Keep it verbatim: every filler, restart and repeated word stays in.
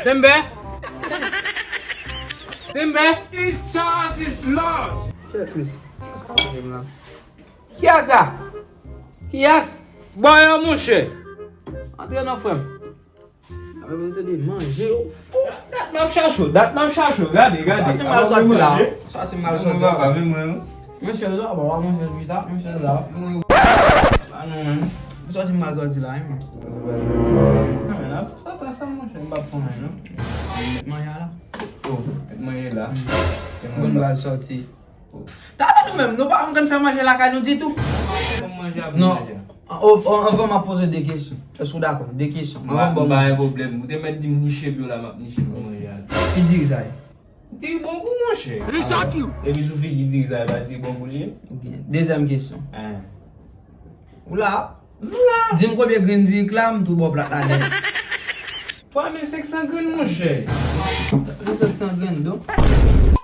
Senbè! Senbè! Jesus is Lord! Kiyès sa? Kiyès? Bò yo, monchè! Antre non, frè m. Avèk ou te de manje, ou fou. Dat m ap chache w, dat m ap chache w, gade, gade. Sa se mal sòti la. Sa se mal sòti la. Mwen, mwen, mwen. Mwen chèz la, ba, mwen chèz pita, mwen chèz la. Ba nou, men. Sòti mal sòti la, wi, men. Sa ta sa, mwen chèz, m p ap fè anyen, non. Manje a la. Oh, manje la. Bon, mal sòti. Talè nou menm, nou pa konn fè manje lakay nou ditou. Bon, manje a, bon, manje a. O, o, anvan m ap poze de kesyon. Èske w dakò? De kesyon. Anvan m ba w manje. M pa gen pwoblèm. Ou te mèt di m niche byo la, m ap niche pou manje a. Ki diri sa ye? Diri bon gou, monchè. Li sòt ou. Epi sou figi diri sa, e pa diri bon gou li ye? Ok. Dezyèm kesyon. Hein. Ou la? M la. Di m konbyen grenn diri k la, m tou ba w plat la nèt. Twa mil senk san grenn, monchè. Twa mil senk san grenn, donk.